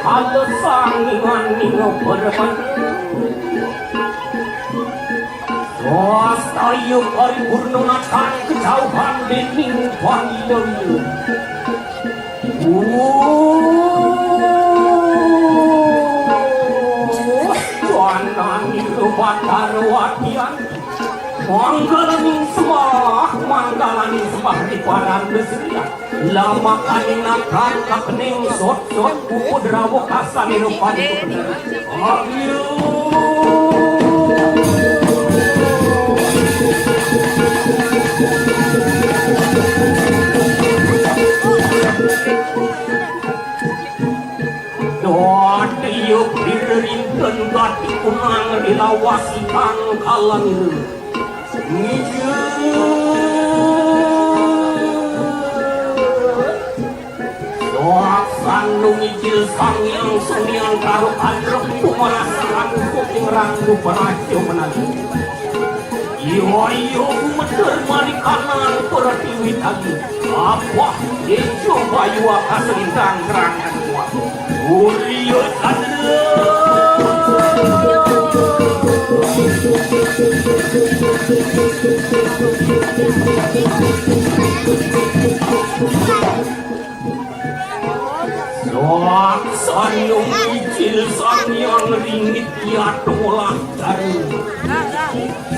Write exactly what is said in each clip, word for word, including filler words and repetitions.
Alesang ningan ningo beremeng. Wastaya paripurna natang kejauhan dening panilaya. Wuh, Joanani Batara Wadian. Manggalaning sembah, manggalaning sembah di paran Sri. Lamakane nakan kakening sot-sot kuku derawa kasane rupane. Ayo. Dot iyo pira rinten gati kunang rilawas ikang kalanira. Ngijil. Soaksan nu ngijil Sang Hyang Suniang karo kadrep pumarasan kuting ranggu peraja menali. Iyo, iyo, gumeter marikanan peratiwi tadi. Apa? Ijo bayu akas lintang gerangan kuat. Uria Chandra. Laksana mijil Sang Hyang Ringit Yatolah Dara.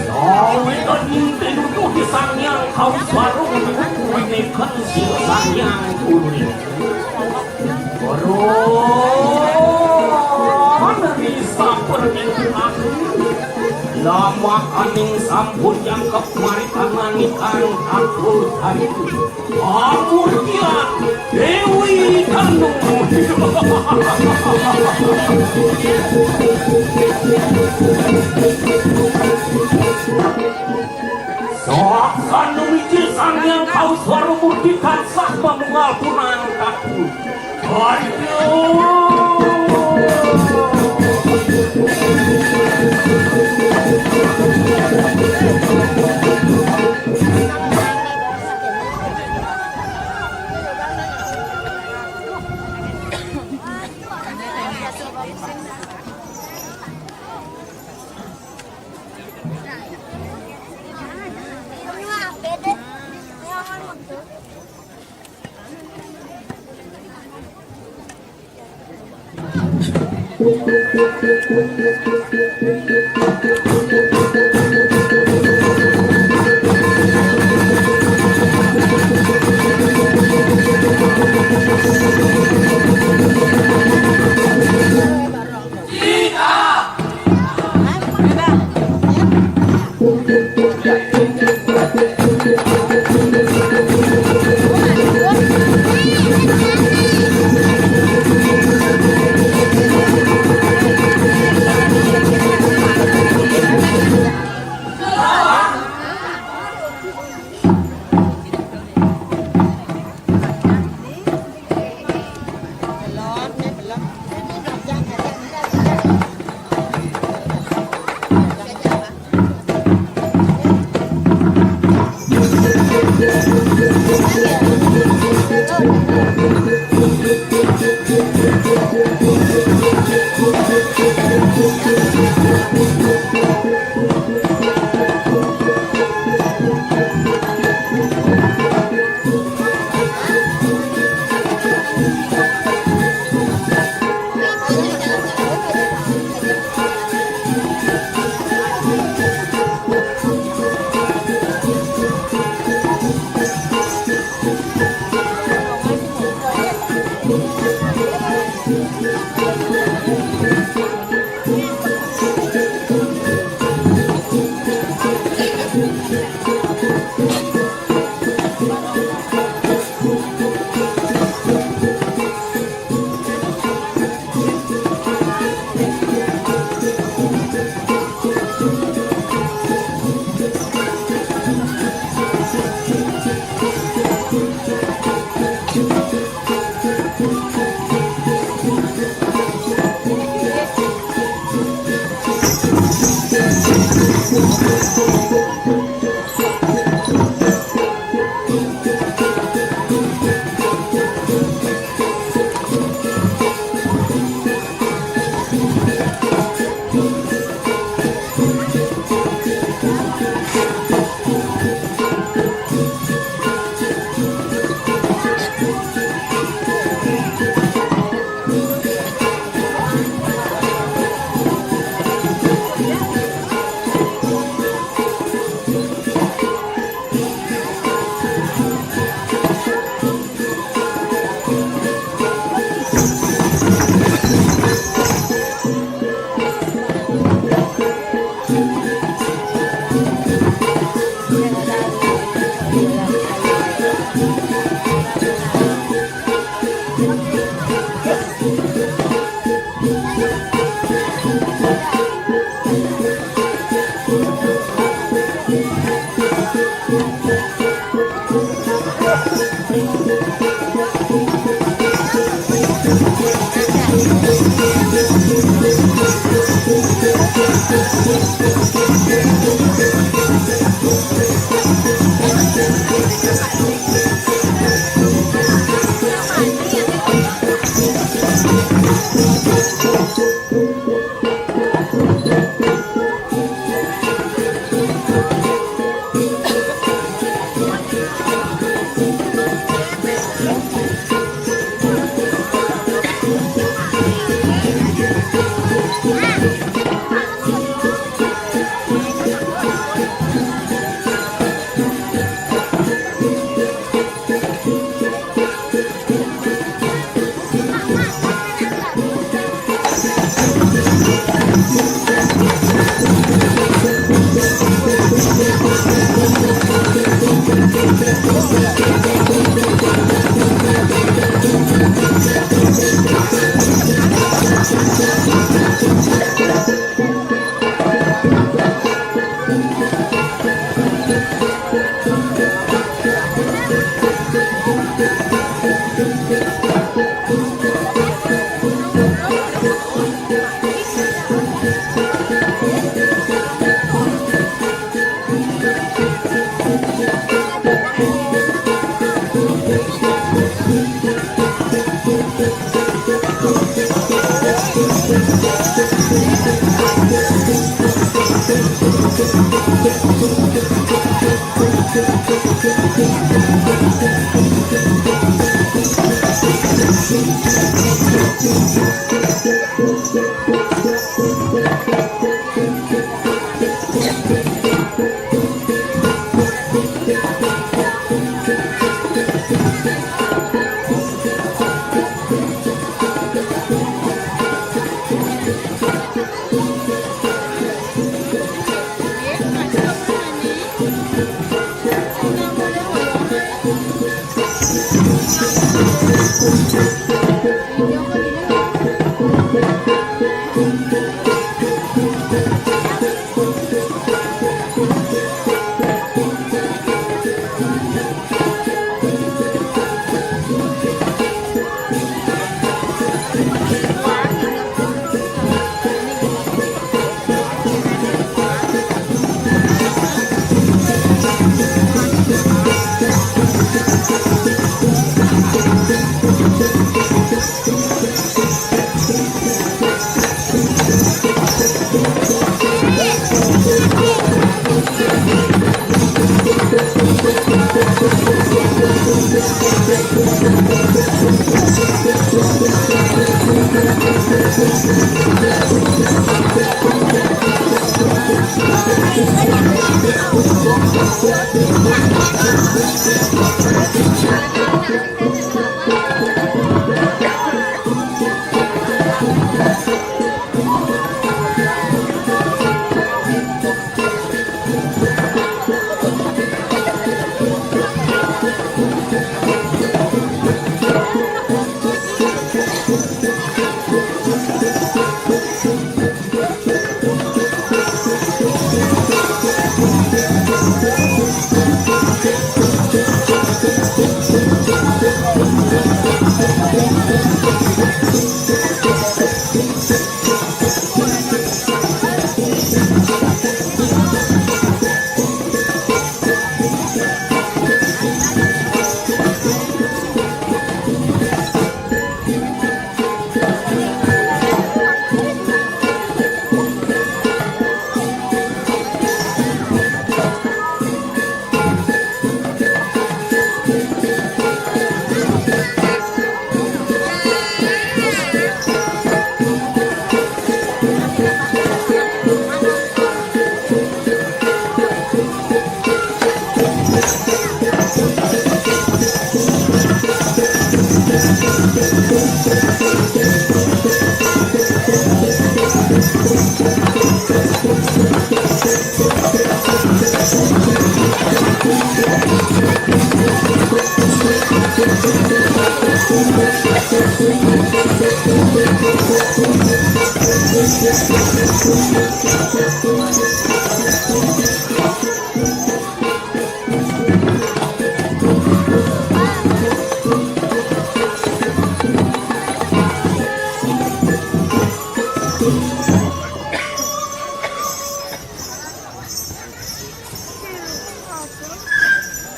Sawitan tinuduh Sang Hyang Kauswara winekan sira Sang Hyang Guru. Para risa permingguan. Lamakaning sampun jangkep marikanan ikang akur hari. Pamurtian Dewi Tanu. Saksana mijil Sang Hyang Kauswara murti tansah pamunggal punang kaku. Ayo.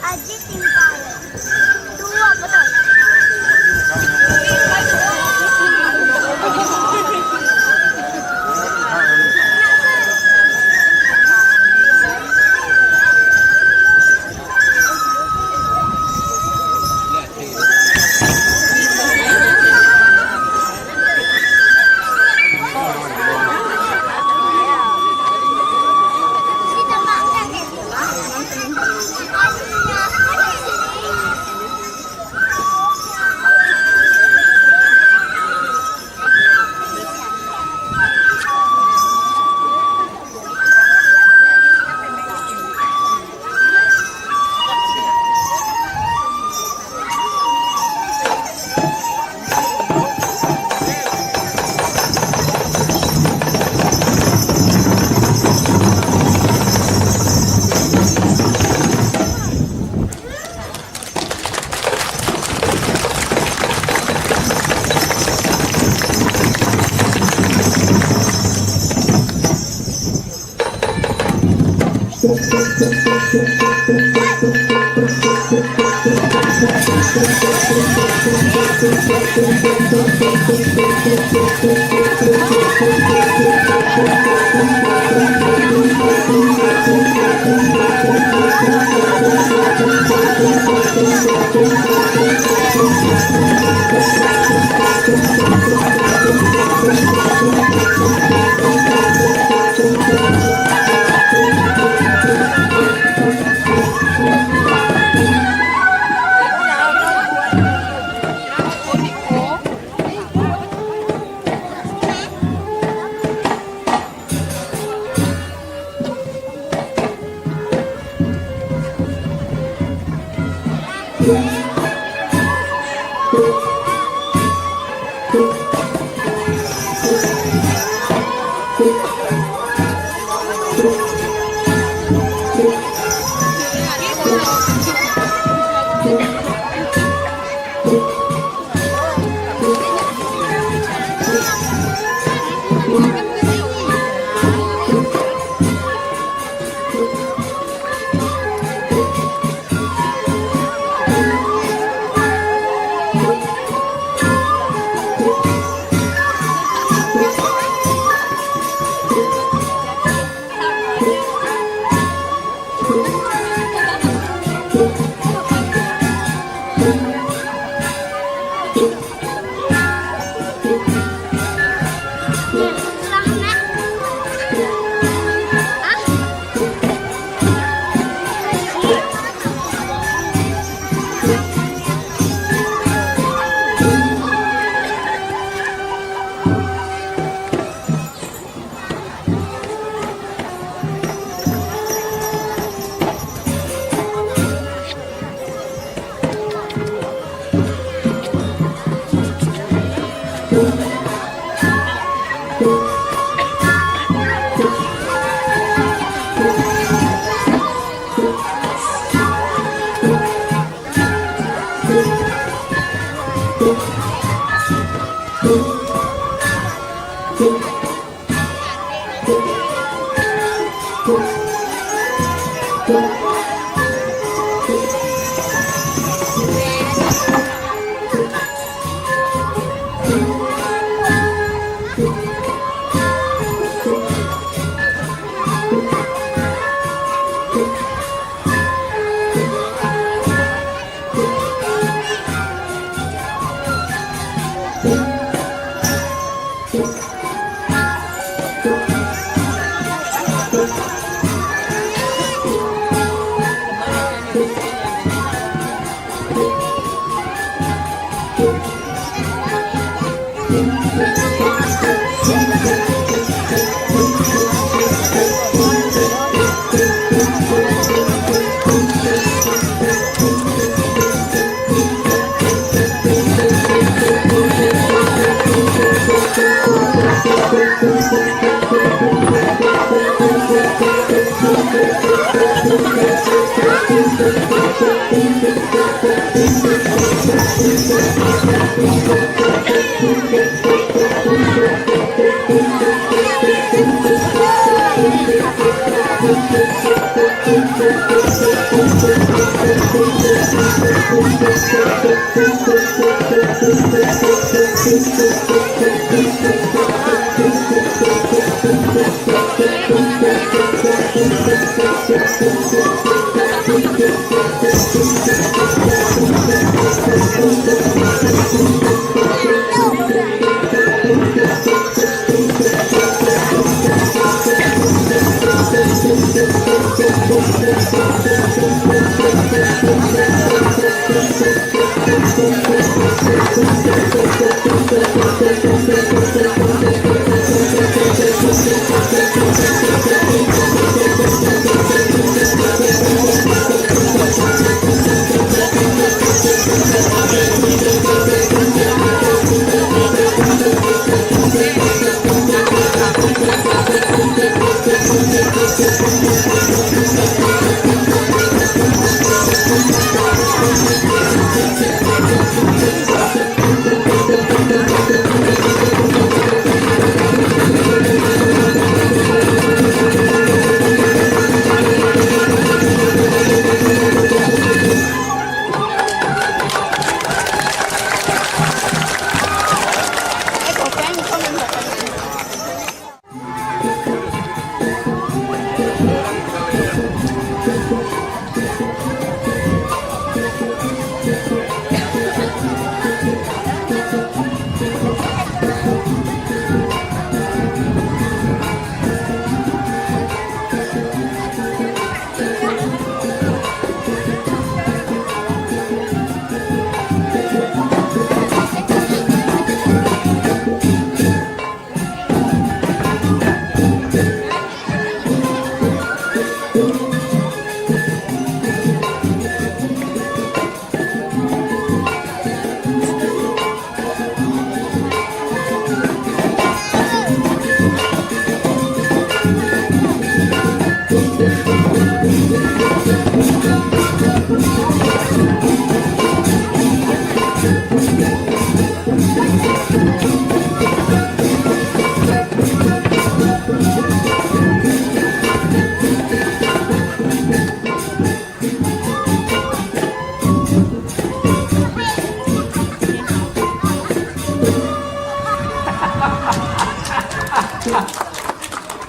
Aji timpal. Dua betul.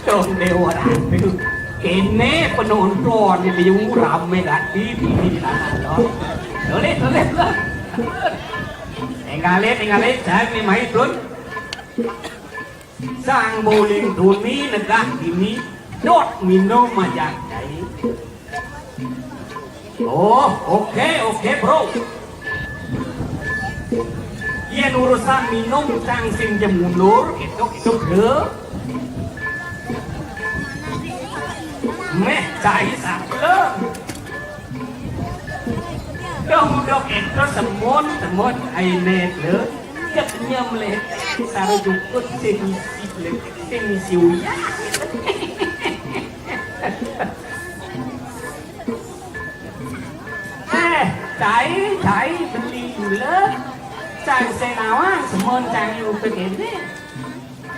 Dong Dewa Ratu. Kene penonton di liu rame dadi dini di tanah lo. Boleh, boleh, boleh. Tinggalin, tinggalin, jangan nih main, Dun. Sang Boling Duni negah dini dot minum majak cai. Oh, oke, oke, bro. Yen urusan minum cang sing jemundur, gitu, gitu, bro. Meh, cai sakleng. Dong, dong, ento semon, semon, aine, bro. Cek nyem le, saro jukut, sing isi, le, sing isi uyah. Eh, cai, cai, beli gula. Cang sing nawang, semon cang yu kene.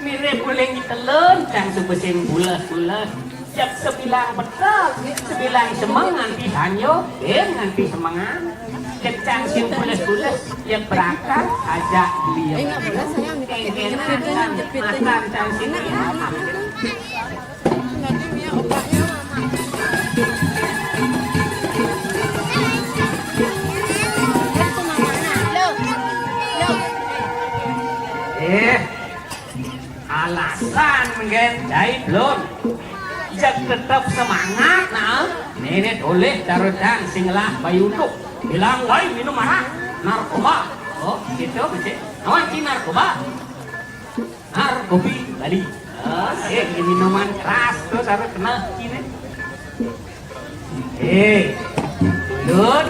Mirip guling telun, cang suku sing bules-bules. Jep sebilang betel, sebilang semeng nganti sanyo, ben nganti semengan. Jep cang sing bules-bules, jep berangkat, ajak beli. Kengkenan, makan cang sing Eh, alasan mungkin jahit belum. Jek tetap semangat, nah. Nenek boleh taruh cang sing lah bayu untuk. Bilang, "Woi, minum arak, narkoba." Oh, gitu, mesti. Awan ki narkoba. Narkobi Bali. Oh, eh, ini minuman keras tuh, harus kena ini. Eh, Lut.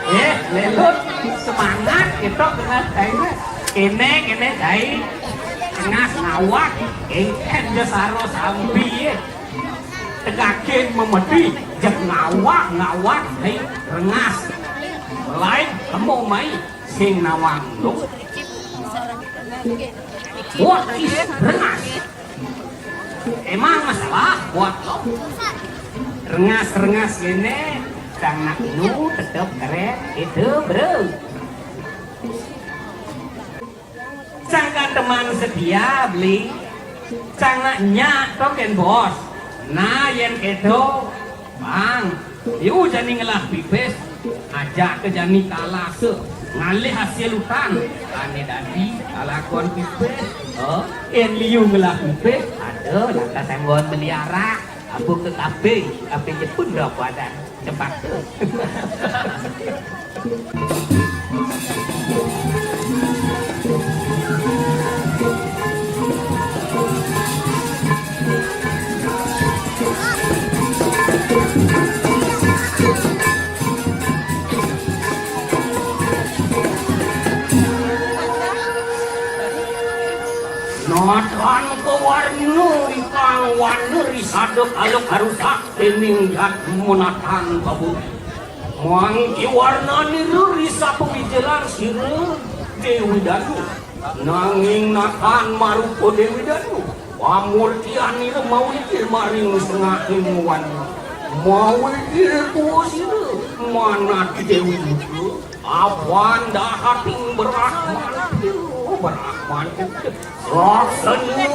Eh, Lelut, semangat gitu kena cai. Kene, kene, cai. Tengah ngawak, engken je saro sampi, ye. Tegakin memedi, jeg ngawak, ngawak, hei, rengas. Lain, temu mai, sing nawang lu. What is rengas? Emang masalah buat lo? Rengas-rengas kéné, cang nak nu tetep kerén, itu, Bro. Cang kan teman setia, Bli. Cang nak nyak to kén bos. Nah, yén kéto, Bang, yu jani ngelah pipis, ajak ké jani kalase, ngalih hasil utan. Ané dadi kalakon pipis. Oh, yén liu ngelah pipis, ada lantas anggon meliara. Apa ke kafe, kafe Jepun dah padan. Cepat tu. Natan kawarna ikang warna risada kala karusak dening jat menatan babu. Mangki warna niru risa pawijilan sira Dewi Danu. Nanging natan marupa Dewi Danu. Pamurtianira mawijil maring sengahing warna. Mawijil tua sira manat Dewi Danu. Apan dahating Brahman, Brahman, Raksana.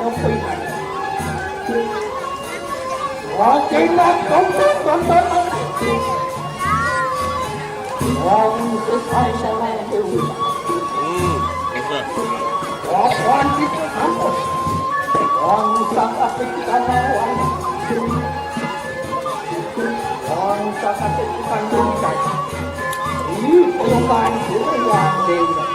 Wah, kena tonton, tonton. Wah, sesuai sama itu. Hmm, oke. Wah, wajib kampus. Wah, sangat kita mau. Wah, sangat kita mau. Ini perubahan itu yang beda.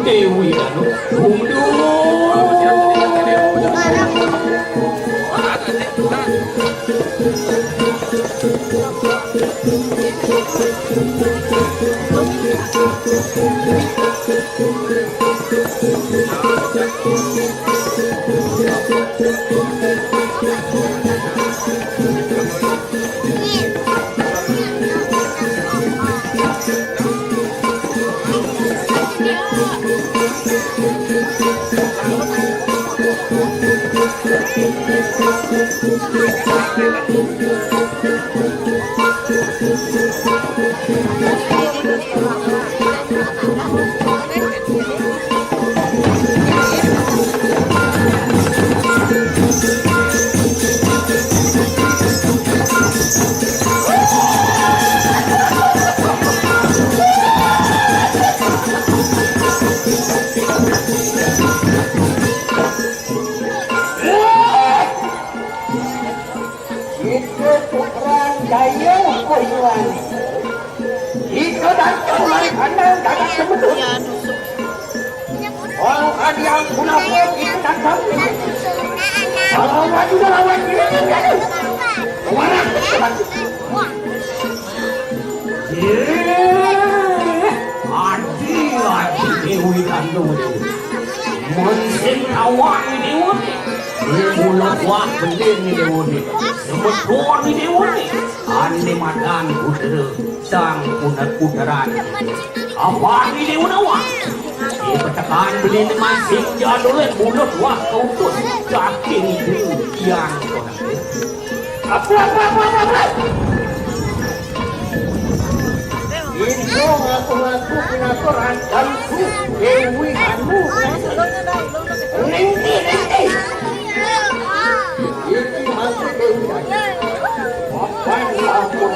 Dewi Danu. Itu tukang dayung koyuan. Itu datang dari kanan, datang ke betul. Orang ada yang munafik itu datang. Kalau lawan juga lawan diri, lawan. Orang. Yéh, adi, adi Déwi Danu. Mun sing tawang ni Déwa ni. Mula wah beli ni Déwa ni. Semeton ni Déwa ni. Ane madan putra, sang puner puteran. Apa ni Déwa nawang? Di petekan beli ni masing jadule mulut wah kautus. Cacing itu yang konak. Apa, apa, apa, apa, apa? Itu ngaku-ngaku pinaka rancanku, Déwi Anu. Ringki, ringki. Iki masih Déwi Anu. Papan lampun.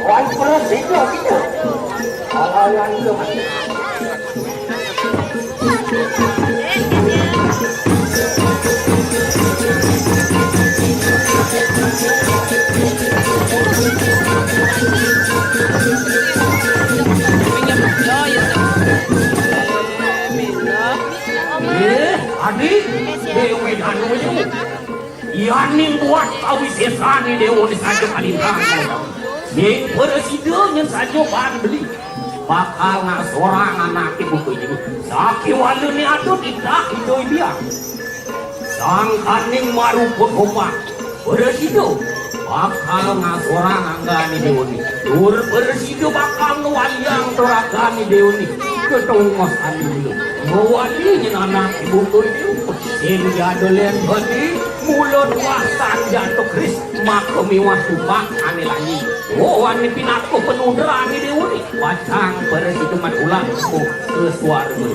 Wan perlu beda kita. Kalau yang itu masih. Eh, Adi, Déwi Danu itu. Yaning buat kawisesane Déwa ni saja kalintang. Ning prasida nyen saja bang beli. Bakal ngasorang anake buka iku. Sakiwalane ada titah ida ibiang. Sangkaning marupa kopak. Prasida bakal ngasorang anggane Déwa ni. Tur prasida bakal ngwaliang toragane Déwa ni. Ketongos ane mula. Ngwali nyen anake buka iku. Sing jadule badi mulut wasan jatuh keris. Maka miwah tupak ane langi. Oh, ane pinaka penudrane Déwa ni. Pacang prasida mat ulah ke swarga.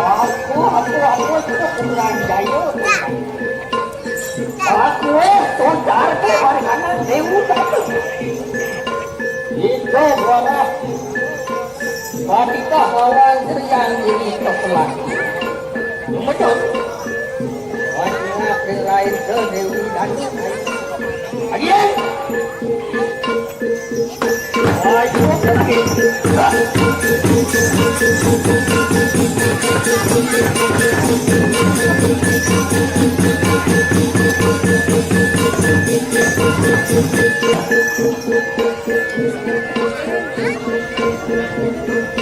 Aku, aku, aku, aku kurang jaya. Aku, eh, tonjar ke mari kanan, Déwa jatuh. Itu, buana. Patitah lawan Srian ini kepelan. Betul. Wajah kelain ke Déwi Danu. Ayo. Ayo, pergi.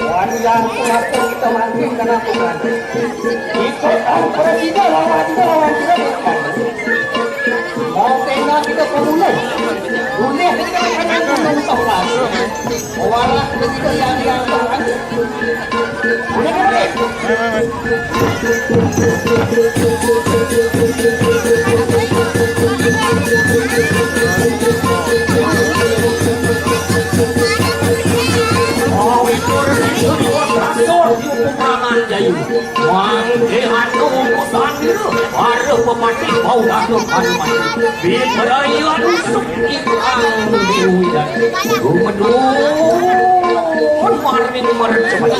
Warian kenapa kita mangkin kenapa kan? Kita tahu pada kita lawan kita lawan kita bukan. Mau tengah kita pemulung. Boleh kita akan menonton lah. Orang kita yang yang tahu kan. Boleh boleh. Mangke anu utusan ira, para pepatih bau datuk Hanuman. Biperaya anu sukti kang diuwidan. Gumedul maring mercemai.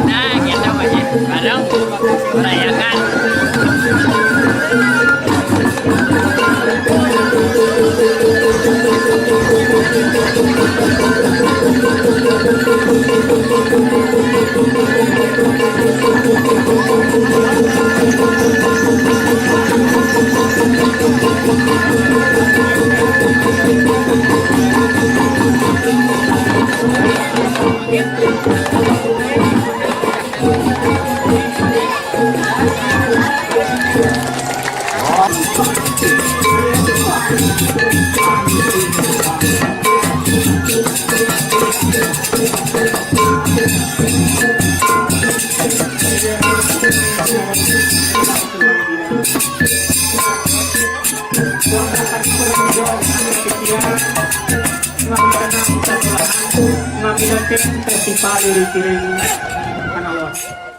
Nah, gitu aja. Bareng merayakan. Ngambilan festival di Tireng, Kanawat.